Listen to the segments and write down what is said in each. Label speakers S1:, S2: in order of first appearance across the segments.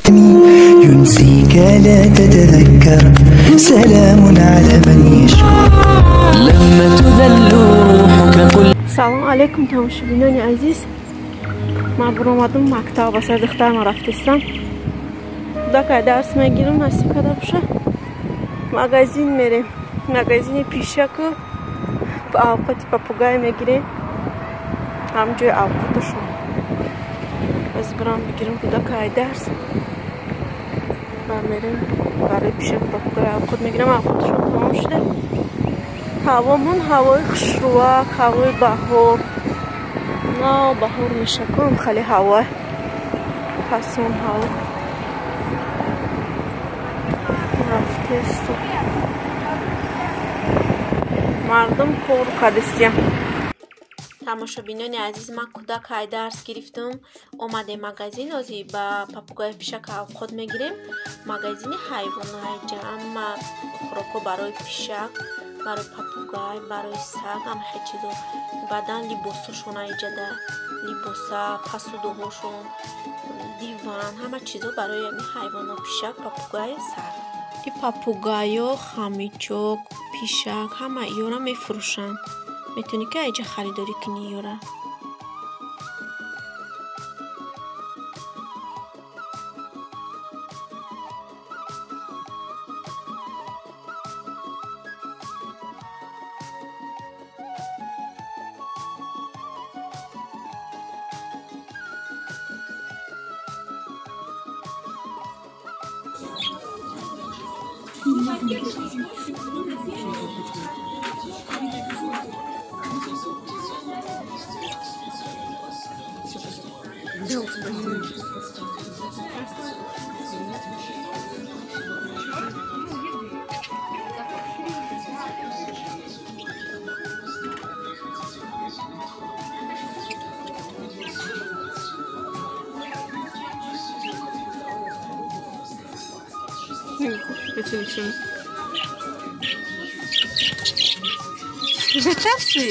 S1: ينسيك لا تتذكر سلام على من يشكر
S2: لما تذل روحك قل.
S3: Салом алейкум, тамошобинони азиз. Ман буромадам мактаб, ба сари духтарам рафтистам. Кӯдакай дарс мегирам, насиб карда боша. Магазин мерем. Магазини пишаку авқоти попугай мегирем. Ҳамҷои авқоташон. Аз бурам бигирам кӯдакай дарс. Ва мерем барои пишаку попугай авқот мегирам. Авқоташон тамом шуда. Ҳавомон ҳавои хушрӯак, ҳавои баҳор. На баҳор мешакум, хеле ҳаво. Фасон ҳаво. Рафтесту. Мардум кор кардистия. Тамошобинони азиз, ман кӯдак ҳай дарс гирифтам. Омадем магазин, ози ба попугай пишак авқот мегирем. Магазини ҳайвонҳои ҷамъ, хӯрокҳо барои пишак, барои попугай, барои саг, ҳама хел чизо. Баъдан либосошон айҷада, либоса, пасудоҳошон, диван, ҳама чизо барои ҳамин ҳайвонҳо, пишак, попугай, саг. И попугайо, хамичок, пишак, ҳама иёра мефурӯшанд. Метавонӣ ки айҷа харидорӣ кунӣ иёра.
S4: Часы.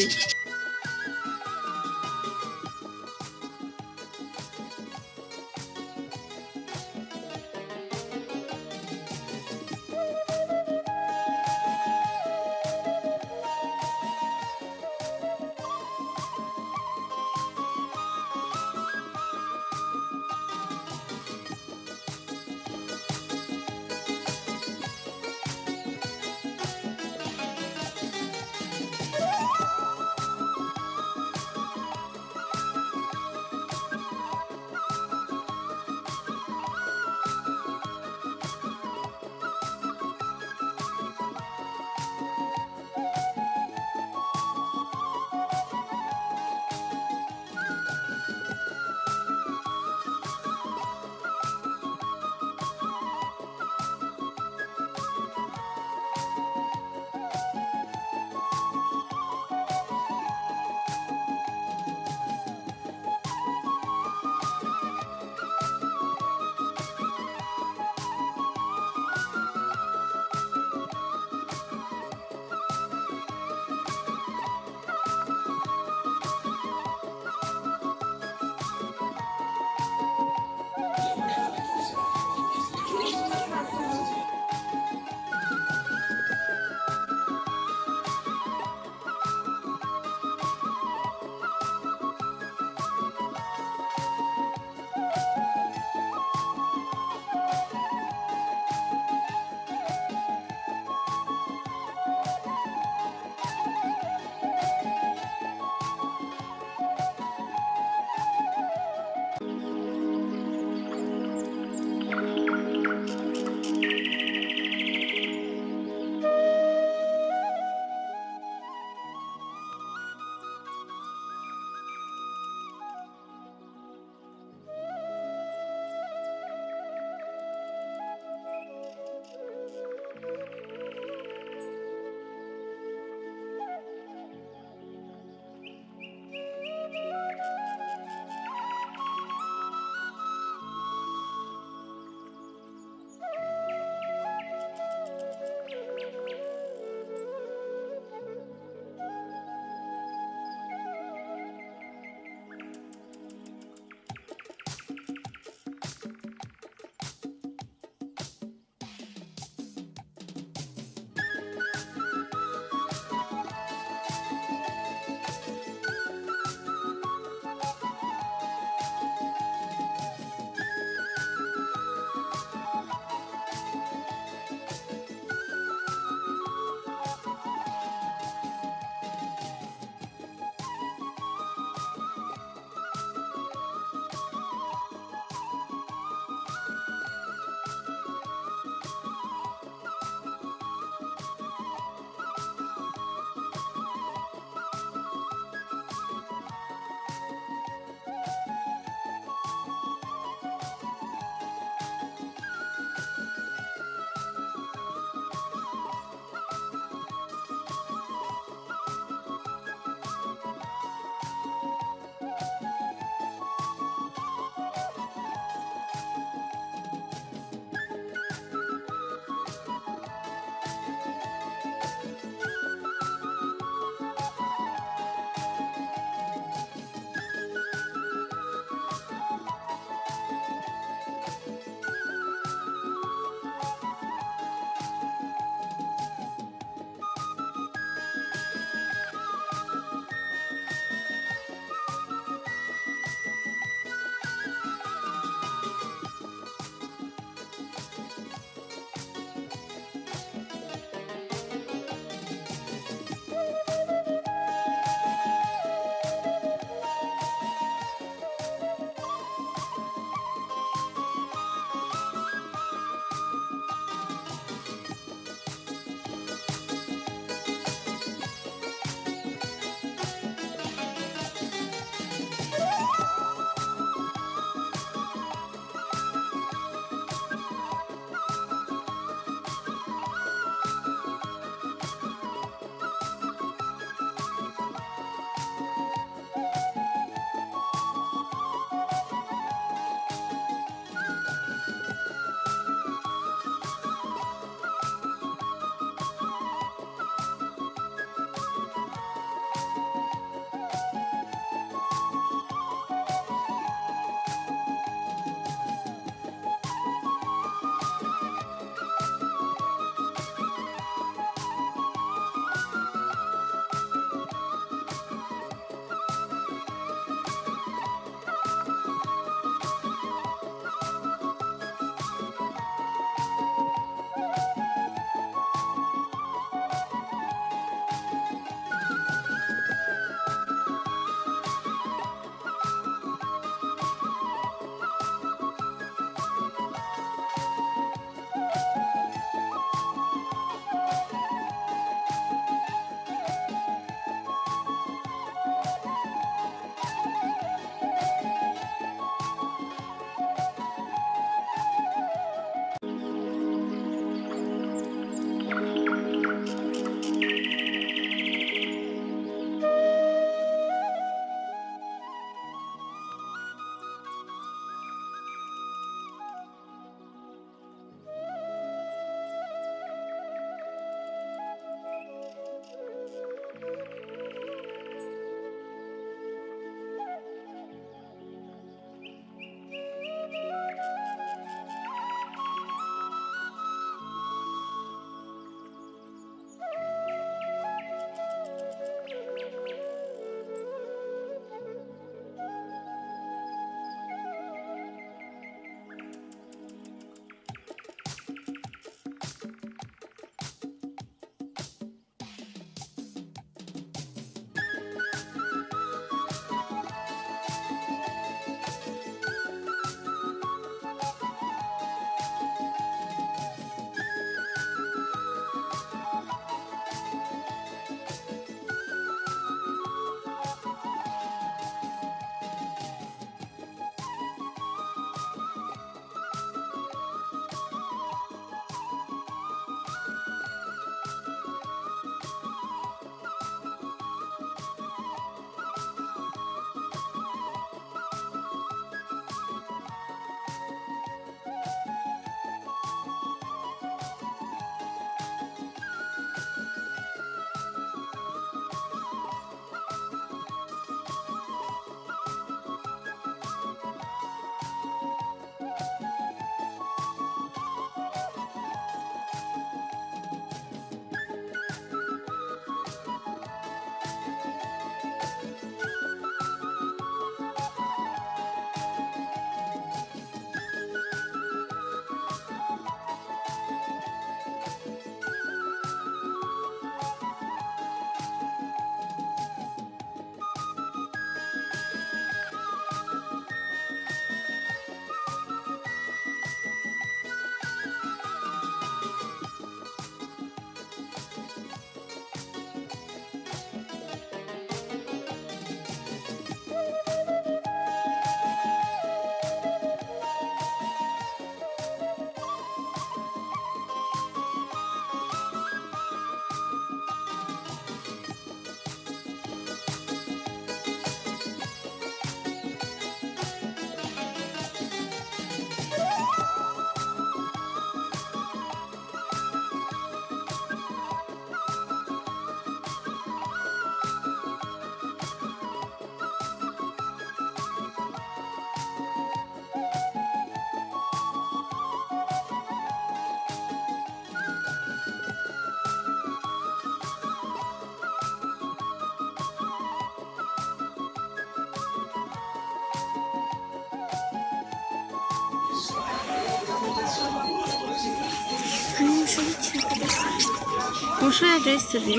S3: Хушу як ҷои истодӣ.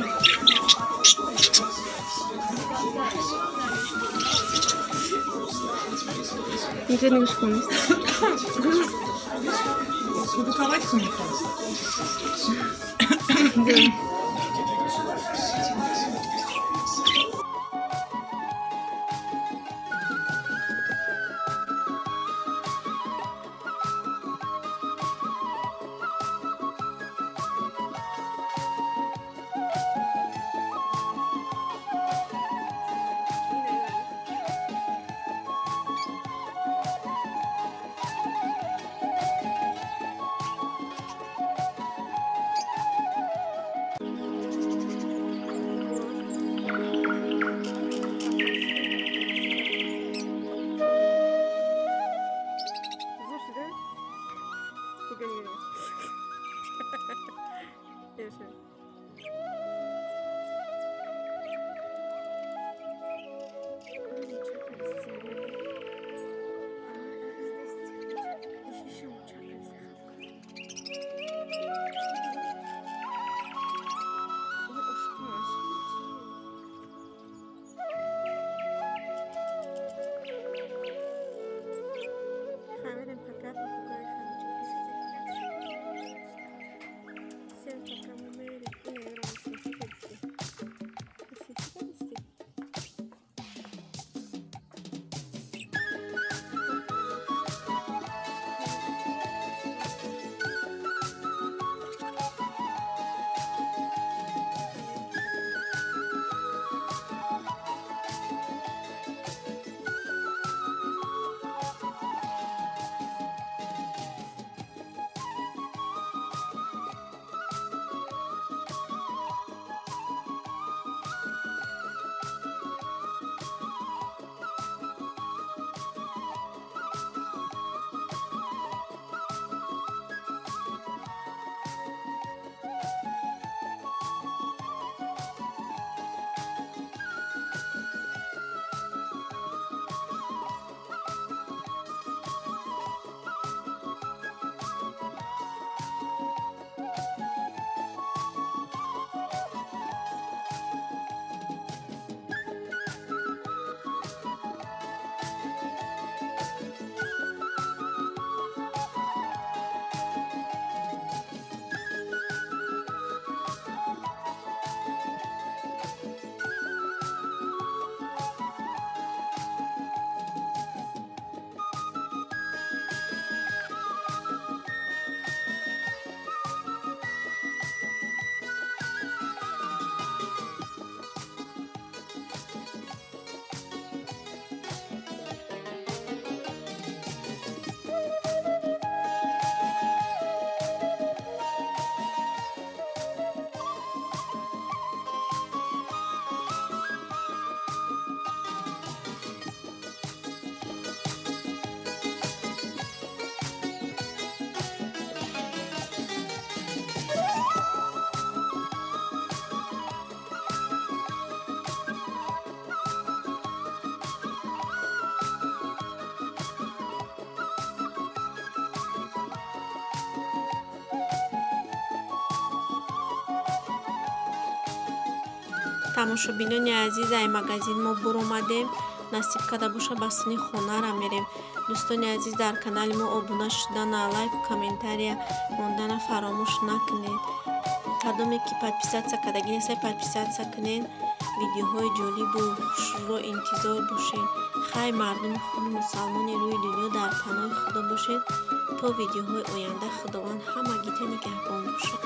S3: Инҷо нигош кун. Тамошобинони азиз, ай магазин мо буромадем. Насиб карда боша, ба сини хонара мерем. Дӯстони азиз, дар канали мо обуна шудана, лайку комментария мондана фаромӯш накунед. Кадоме ки подписаться кардаги нестай, подписаться кунед. Видеоҳои ҷолибу хушро интизор бошед. Хай, мардуми хуби мусалмони рӯи дунё, дар паноҳи Худо бошед. То видеоҳои оянда Худованд ҳамагита нигаҳбон бошад.